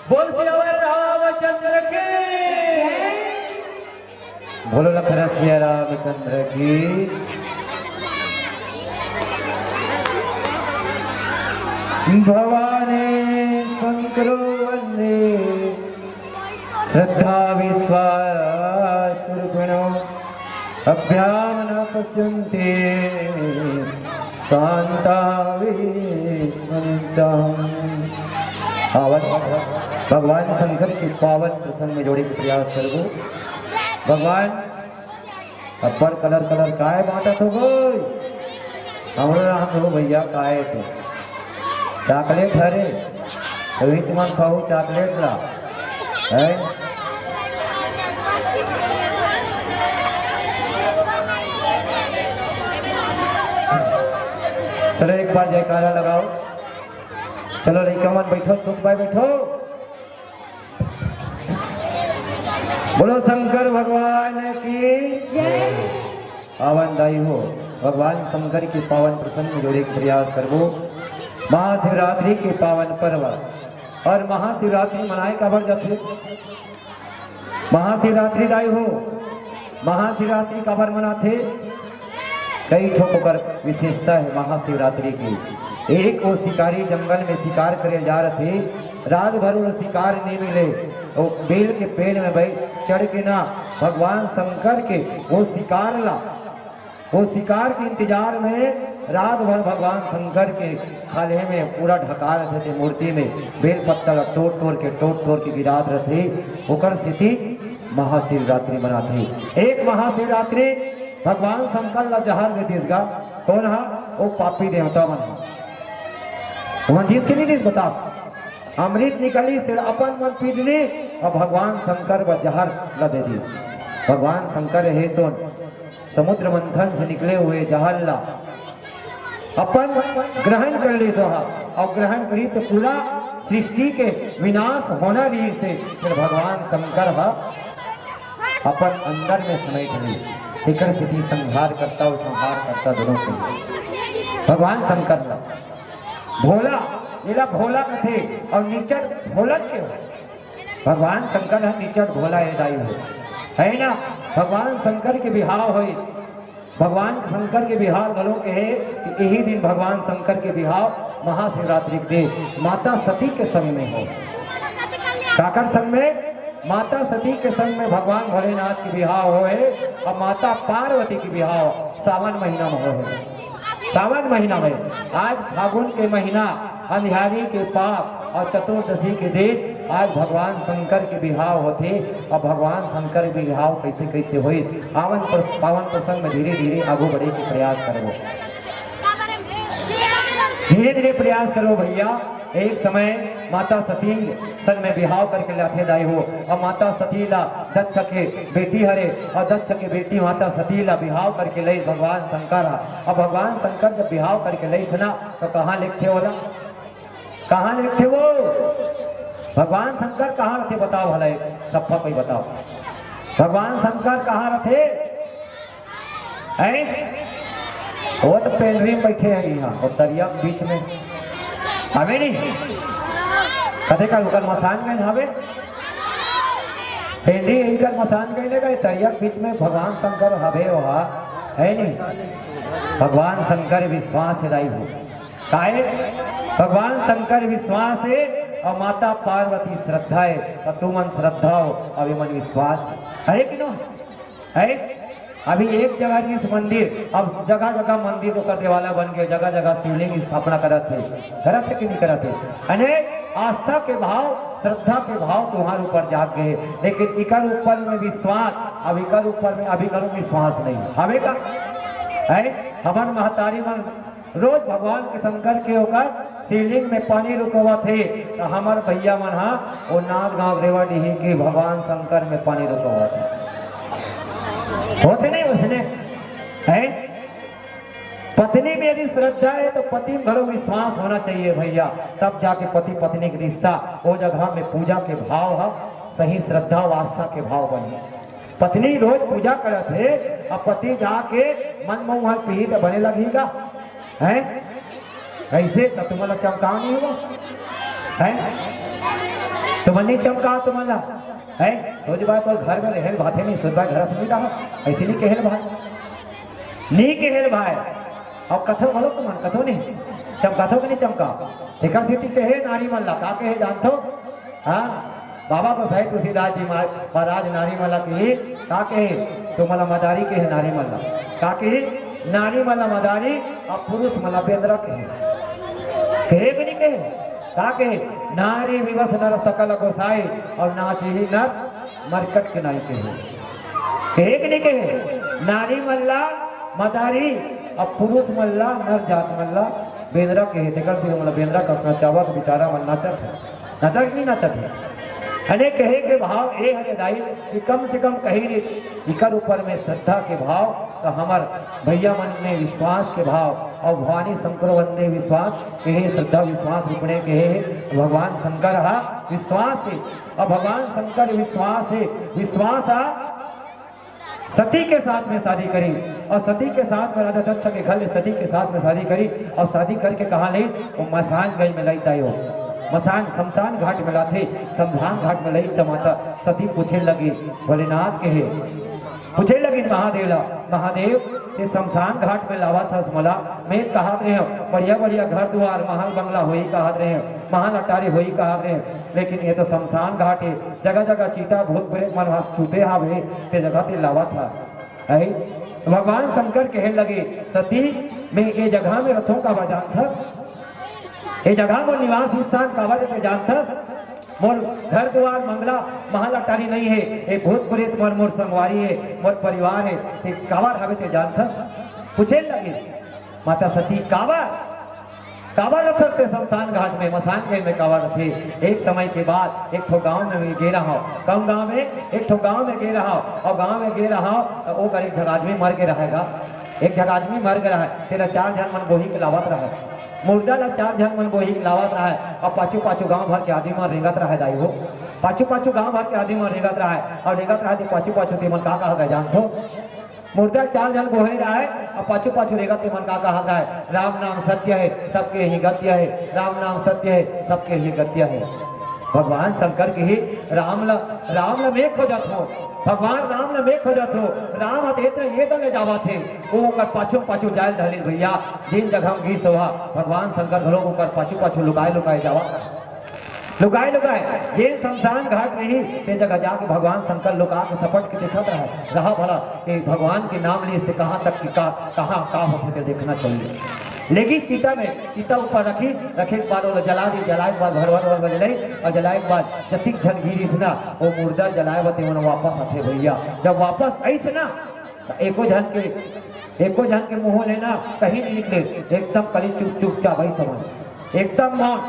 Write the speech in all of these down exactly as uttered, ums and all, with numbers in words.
बोल सियावर रामचंद्र की। बोलो लखन सिया रामचंद्र की। भवानी शंकरो वंदे श्रद्धा विश्वास रूपिणो अभ्याम न पश्यन्ति शांता विस्मयन्ता। पावन भगवान शंकर के पावन प्रसंग में जोड़े के प्रयास करबो। भगवान अब्बड़ कलर कलर काय बांटत हो गई? हमरो नाम हो भैया, काय तो चॉकलेट हरे, तो हित मन खाऊ चॉकलेट ला, है? चलो एक बार जयकारा लगाओ। चलो लइका मन बैठो, सुख बाय बैठो। बोलो शंकर भगवान की जय। पावन दाई हो, भगवान शंकर के पावन प्रसंग में जोड़े के प्रयास करबो। महाशिवरात्रि के पावन पर्व और महाशिवरात्रि मनाए काबर जाथे? महाशिवरात्रि दाई हो, महाशिवरात्रि काबर मनाथे? कई ठोक ओकर विशेषता है महाशिवरात्रि की। एक वो शिकारी जंगल में शिकार करे जा रथे, रात भर वो शिकार नहीं मिले, वो बेल के पेड़ में बैठ चढ़ के ना भगवान शंकर के वो शिकार ला, वो शिकार के इंतजार में रात भर भगवान शंकर के खाल्हे में पूरा ढका रथे, ते मूर्ति में बेल पत्ता ला टोर टोर के, टोर टोर के गिरात रथे। ओकर सेती महाशिवरात्रि मनाथे। एक महाशिवरात्रि भगवान शंकर ला जहर दे दिस गा। कौन हा? वो पापी देवता मन हा। वहां दिस के नहीं दिस, बता। अमृत निकलिस, तेला अपन मन पी डरिस, और भगवान शंकर व जहर ला दे दिस। भगवान शंकर हे तो समुद्र मंथन से निकले हुए जहर ला अपन ग्रहण कर लिस हा, और ग्रहण करिस तो पूरा सृष्टि के विनाश होना रहिस हे। फिर भगवान शंकर हा अपन अंदर में समेट लिस। एकर सेती संहार करता और संहार करता दोनों के भगवान शंकर ला भोला, एला भोला कथे और निचट भोला के हो। भगवान शंकर ह निचट भोला ए दाई हो, है ना? भगवान शंकर के बिहाव होय, भगवान शंकर के बिहाव घलो के हे कि यही दिन भगवान शंकर के बिहाव महाशिवरात्रि के दिन माता सती के संग में हो। काकर संग में? माता सती के संग में भगवान भोलेनाथ के बिहाव होए और माता पार्वती के बिहाव सावन महीना में होए। सावन महीना में आज फागुन के महीना, अंधियारी के पाप और चतुर्दशी के दिन आज भगवान शंकर के बिहाव होथे। और भगवान शंकर के बिहाव कैसे कैसे होई, आवन प्र-, पावन प्रसंग में धीरे धीरे आगू बढ़े के प्रयास करबो। धीरे धीरे प्रयास करो भैया। एक समय माता सती संग में बिहाव करके लाथे दाई हो, और माता सती ला दक्ष के बेटी हरे, और दक्ष के बेटी माता सती ला बिहाव करके लई भगवान शंकर हा। अब भगवान शंकर जब बिहाव करके लई सना, तो कहाँ लिखथे ओला? कहाँ लेगथे वो? भगवान शंकर कहाँ रथे? बताओ भला, एक सप्पा कोई बताओ। भगवान शंकर कहाँ रथे? हैं? वो तो पेंडरी में बैठे हैं यहाँ, वो दरिया के बीच में। हवे नहीं? कथे का ओकर मसान में हवे? पेंडरी इनकर मसान कइले गए, दरिया के बीच में भगवान शंकर हवे वहाँ, है नहीं? भगवान शंकर विश्वास हे दाई हो। काहे? भगवान शंकर विश्वास हे और माता पार्वती श्रद्धा हे, तो तुमन श्रद्धा हो, अब ये मन विश्वास हे, है कि नो? है? अभी एक जगह जिस मंदिर, अब जगह जगह मंदिर ओकर देवाला बन गए, जगह जगह शिवलिंग स्थापना करत हे, करत हे कि नहीं करत हे? अने आस्था के भाव, श्रद्धा के भाव तुम्हारे ऊपर जाग गए, लेकिन इकर ऊपर में विश्वास, अब इकर ऊपर में अभी करो विश्वास नहीं हवे का? है? हमर महतारी मन रोज भगवान के शंकर के ओकर शिवलिंग में पानी रुकवत हे, तो हमर भैया मन हा वो नांदगांव रेवाडीही के भगवान शंकर में पानी रुकवत हे। होथे नहीं उसने? है? पत्नी में यदि श्रद्धा हे तो पति में घलो विश्वास होना चाहिए भैया, तब जाके पति पत्नी के रिश्ता, वो जगह में पूजा के भाव ह, सही श्रद्धा और आस्था के भाव बनही। पत्नी रोज पूजा करत हे, अब पति जाके मन मउहा पीही त बने लगही का? हैं? कइसे? त तुमन ला चमकाव नहीं हुआ? हैं? तुमन नहीं चमकाव तुमन ला? हैं? सोच बाय तो घर में रहेल भाथे नहीं, सोच बाय घर से नहीं रहा, अइसे नहीं कहेल भाय। नहीं कहेल भाय। अब कथो घलो तुमन, कथो नहीं? चमकाथो कि नहीं चमकाव? तेकर सेती कहे नारी मन ला, का कहे जानथो? हाँ, बाबा गोसाई तुलसीदास जी महा-, महाराज नारी मन ला कही, का कही? तुमन ला मदारी कही नारी मन ला। का कही? नारी मन ला मदारी, अउ पुरुष मन ला बेंदरा कही। कहे कि नहीं कही? का कही? नारी विवश नर सकल गोसाई, अउ नाचही नर मरकट के नाई कही। कहे कि नहीं कही? नारी मन ला मदारी, अउ पुरुष मन ला, नर जात मन ला बेंदरा कही। तेकर से हमन ला बेंदरा कस नचावत बिचारा मन नाचत हे। नाचत नहीं नाचत हे। अने कहे के भाव ए हरे दाई कि कम से कम कहीं नहीं, इकर ऊपर में श्रद्धा के भाव, तो हमर भैया मन में विश्वास के भाव, अउ भवानी शंकर वंदे विश्वास, कहे श्रद्धा विश्वास रूपणे कहे भगवान शंकर हा विश्वास हे, अउ भगवान शंकर विश्वास हे, विश्वास हा सती के साथ में शादी करी, अउ सती के साथ में राजा दक्ष के घर ले सती के साथ में शादी करी, अउ शादी करके कहाँ ले? वो मसान गंज में लई दाई हो, मसान शमशान घाट में लाथे। शमशान घाट में लई त माता सती पूछे लगी, भोलेनाथ कहे, पूछे लगी महादेव ला, महादेव, ये शमशान घाट में लावत हस मोला, मैं कहत रहे हो बढ़िया बढ़िया घर दुआर महल बंगला होई कहत रहे हो, महल अटारी होई कहत रहे हो, लेकिन ये तो शमशान घाट हे, जगह जगह चीता भूत प्रेत मन ह छूते हावे, ते जगह ते लावत ह। है? भगवान शंकर कहे लगे, सती, मैं ये जगह में रथों का बजान था, ये जगह मोर निवास स्थान काबर हे ते जानथस? मोर घर दुआर मंगला महल अटारी नहीं हे, ये भूत प्रेत मन मोर संगवारी हे, मोर परिवार हे, ते काबर हवे ते जानथस? पूछे लगे माता सती, काबर? काबर रथस ते शमशान घाट में, मसान घाट में काबर रथे? एक समय के बाद एक ठो गांव में गे रहा, कौन गांव में? एक ठो गांव में गे रहा, अउ गांव में गे रहा त ओ कर एक झन आदमी मर गे रहेगा। एक झन आदमी मर गे रहा, तेला चार झन मन बोही के लावत रहा, मुर्दा ला चार झन मन बोही के लावत रहा, अउ पाछू पाछू गांव भर के आदमी मन रेंगत रहा दाई हो, पाछू पाछू गांव भर के आदमी मन रेंगत रहा, अउ रेंगत रहा ते पाछू पाछू ते मन का कहा गए जानथो? मुर्दा चार झन बोहे रहय, अउ पाछू पाछू रेंगत ते मन का कहत रहय, "राम नाम सत्य हे, सबके ही गत्य हे, राम नाम सत्य हे, सबके ही गत्य हे।" भगवान शंकर के ही राम ल, राम ल मैं खोजत हो, भगवान राम ल मैं खोजत हो, राम ह त एतना ये दल ले जावत हे, वो ओकर पाछू पाछू जायल धलिन भैया, जिन जगह में गिस ओहा, भगवान शंकर घलो ओकर पाछू पाछू लुकाय लुकाय जावत। लुकाय लुकाय, ये शमशान घाट नहीं, ते जगह जाके भगवान शंकर लुका के सपट के देखत रहा, रहा भला कि भगवान के नाम लिस ते कहाँ तक कि का, कहाँ का होथे ते देखना चाहिए। लेकिन चिता में, चिता ऊपर रखी, रखे के बाद ओला जला दी, जलाए के बाद भर भर भर भर जलाई, अउ जलाए के बाद जतिक झन गिरिस ना, वो मुर्दा जलाए बर ते मन वापस आथे भैया। जब वापस आइस ना, त एको झन के, एको झन के मुंह ले ना कहीं नहीं निकले, एकदम कली चुप, चुपचाप आई समझ, एकदम मौन,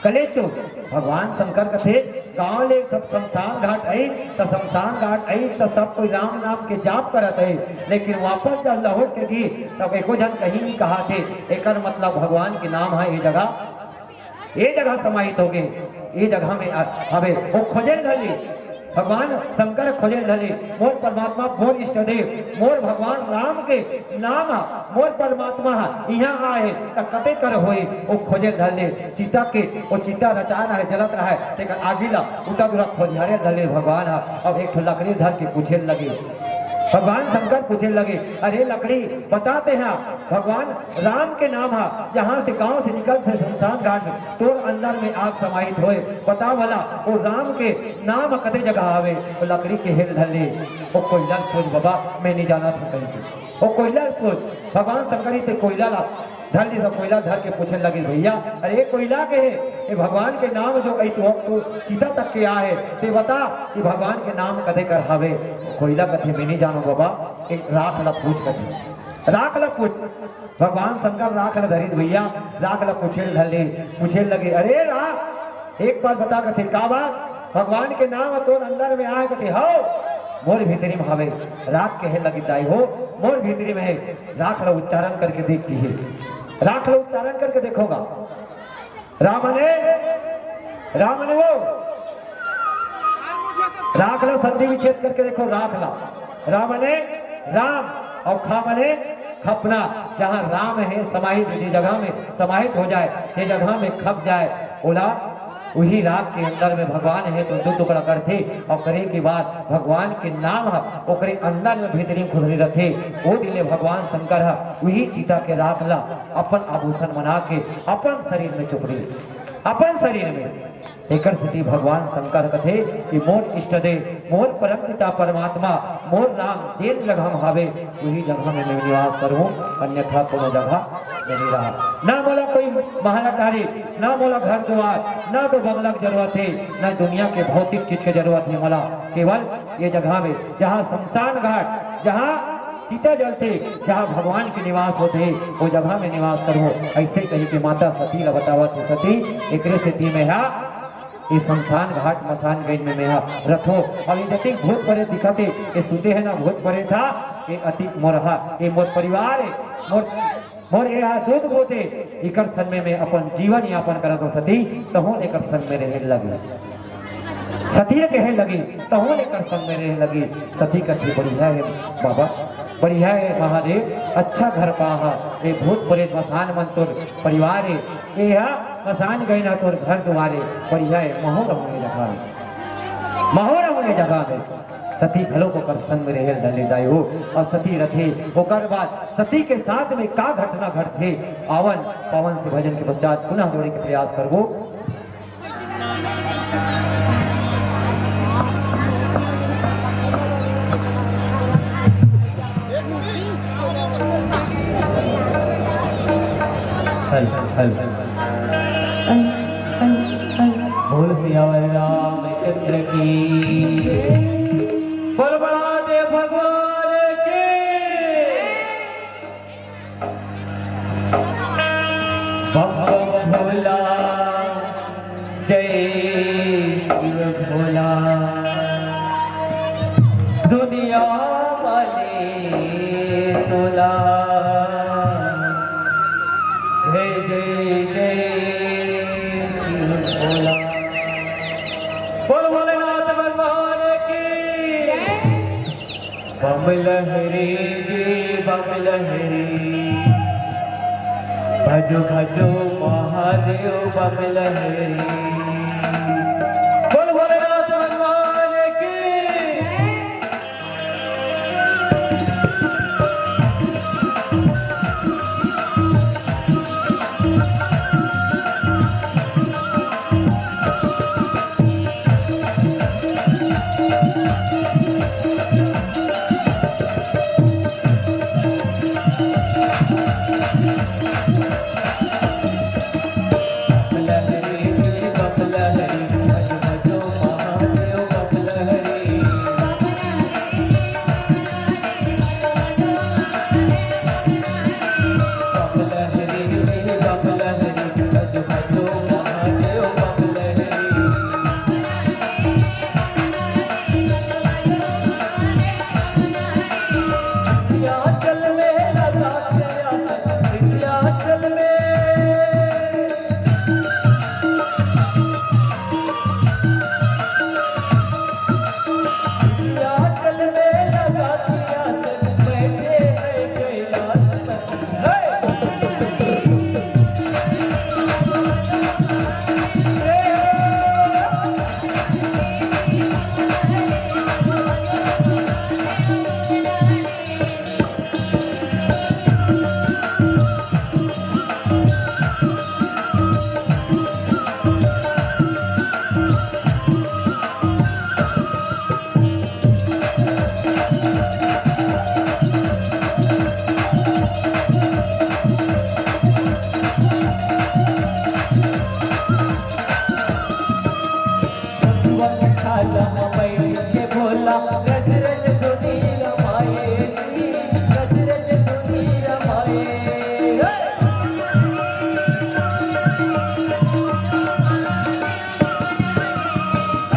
कले चुप। भगवान शंकर कथे, गांव ले सब शमशान घाट आई, त शमशान घाट आई, त सब कोई राम नाम के जाप करत आई, लेकिन वापस जब लौट के गी, तब एको झन कहीं नहीं कहा थे। एकर मतलब भगवान के नाम है ये जगह ये जगह समाहित होगे, ये जगह में आ-, हवे। वो खोजे ल धर ले, भगवान शंकर खोजे ल धर ले, मोर परमात्मा, मोर इष्ट देव, मोर भगवान राम के नाम ह, मोर परमात्मा ह, इहाँ आए हे, त कते कर होए, वो खोजे ल धर ले। चिता के, वो चिता रचा रहे, जलत रहे, तेकर आगी ला उता दूरा खोझियारे ल धर ले भगवान ह। अब एक ठो लकड़ी धर के पूछे ल लगे, भगवान शंकर पूछे ल लगे, "अरे लकड़ी, बता तें हा, भगवान राम के नाम ह, जहाँ से गांव से निकलथे शमशान घाट में, तोर अंदर में आग समाहित होए, बता भला, वो राम के नाम कते जगह हवे?" वो लकड़ी कहे ल धर ले, "वो कोइला ल पूछ बबा, मैं नइ जानत हँव," कहिके। वो कोइला ल पूछ, भगवान शंकर ही ते कोइला ला धर लिस, कोइला ल धर के पूछे ल लगिस, "भइया, अरे ये कोइला के हे, ये भगवान के नाम जो अई तो, तो चिता तक के आए हे, ते बता कि भगवान के नाम कते कर हवे?" कोइला कथे, "मैं नइ जानँव बबा, एक राख ला पूछ," कथे, "राख ला पूछ।" भगवान शंकर राख ल धरिस भइया, राख ल पूछे ल धर ले, पूछे ल लगे, "अरे राख, एक बात बता," कथे, "का बात?" "भगवान के नाम तोर अंदर में आए?" कथे, "हव, मोर भीतरी में हवे।" राख कहे लगिस, "दाई हो, मोर भीतरी में हे।" राख ल उच्चारण करके देखथे, राख ल उच्चारण करके देखो गा। राम ने, राम ने वो राख ला संधि विच्छेद करके देखो, राख ला। रा मने राम अउ खा मने खपना। जहाँ राम हे समाहित, जे जगह में समाहित हो जाए, जे जगह में खप जाए, ओला उही राख के अंदर में भगवान हे तो दू टुकड़ा करथे अउ करे के बाद भगवान के नाम ह ओकरे अंदर में भीतरी में खुसरे रथे। ओ दिन ले भगवान शंकर ह उही चिता के राख ला अपन आभूषण बना के अपन शरीर में चुपरे, अपन शरीर में। एकर सेती भगवान शंकर कथे कि मोर इष्ट देव, मोर परम पिता परमात्मा, मोर राम जेन जगह म हावे, उही जगह में मैं निवास करहूँ, अन्यथा कोनो जगह नहीं रहा। ना मोला कोई महल अटारी, ना मोला घर दुआर, ना तो बंगला के जरूरत हे, ना दुनिया के भौतिक चीज के जरूरत हे मोला। केवल ये जगह में, जहाँ शमशान घाट, जहाँ चिता जलथे, जहाँ भगवान के निवास होथे, वो जगह में निवास करहूँ। ऐसे कही के माता सती ला बतावत हे, सती, एकरे सेती में हा ये शमशान घाट मसान गइन में मेहा रथो। अउ ये जतिक भूत प्रेत दिखत हे, ये सुते हे ना भूत प्रेत हा, ये अतिक मोर हा, ये मोर परिवार हे, मोर, मोर ये हा दूत भूत हे, इकर सन में मैं अपन जीवन यापन करत हों सती, तहूँ एकर सन में रहे लगे। सती कहे लगे, तहूँ एकर सन में रहे लगे। सती कथे बढ़िया हे बाबा, बढ़िया हे महादेव, अच्छा घर पाहा, ये भूत प्रेत मसान मन तोर परिवार हे, ये हा मसान गइन हा तोर घर दुआर हे, बढ़िया हे, महूँ रहूँ ये जगह में, महूँ रहूँ ये जगह में। सती घलो ओकर संग में रहे ल धर ले दाई हो, अउ सती रथे। ओकर बाद सती के साथ में का घटना घटथे, आवन पावन से भजन के पश्चात पुनः जोड़े के प्रयास करबो। Hello, hello. बोल सियावर रामचंद्र की। बोल बड़ा देव भगवान की। बम बम भोला, जय शिव भोला। दुनिया वाले तोला, जय जय जय शिव भोला। बोल भोलेनाथ भगवान की। बम लहरी जी बम लहरी, भजो भजो महादेव बम लहरी। बोल भोलेनाथ भगवान की। खाजा म बैठ के भोला, रच रच धुनी रमाए जी, रच रच धुनी रमाए। हे!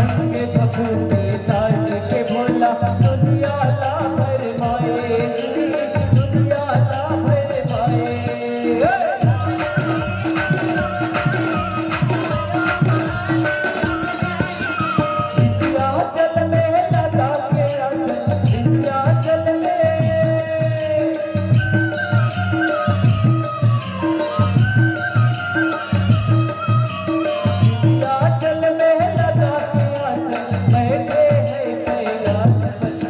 अंग फफूंदी साज के भोला, दुनिया ला भरमाए जी, दुनिया ला भरमाए। हे! विंध्याचल में लगा के आसन, विंध्याचल में। विंध्याचल में लगा के आसन, बैठे हैं कैलाशपति।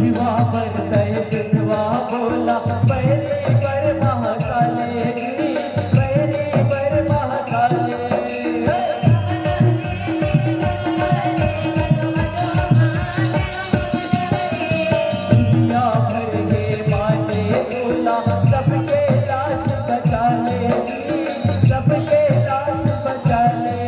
शिवा बर जय शिवा बोला, पहली बार महाकाली जी, पहली बार महाकाली। दुनिया भर के बाटे बोला, सबके लाज बचा ले जी, सबके लाज बचा ले।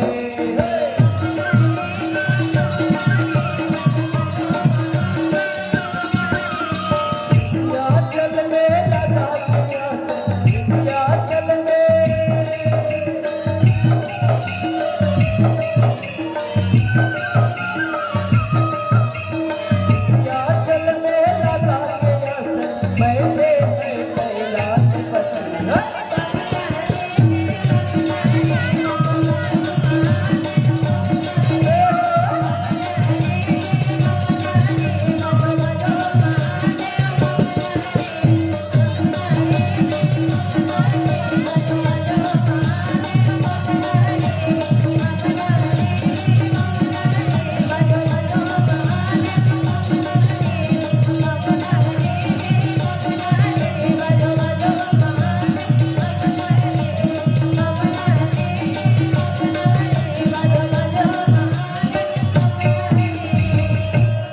विंध्याचल में लगा दिया, विंध्याचल में। विंध्याचल में लगा दिया, बैठे हैं कैलाशपति।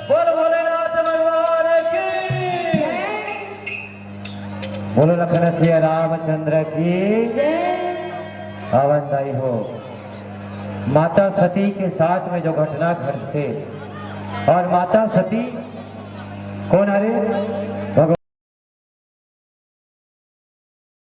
बोल भोलेनाथ भगवान की। बोलो लखन सिया रामचंद्र की। पावन दाई हो, माता सती के साथ में जो घटना घटते, और माता सती कौन हरे? भगवान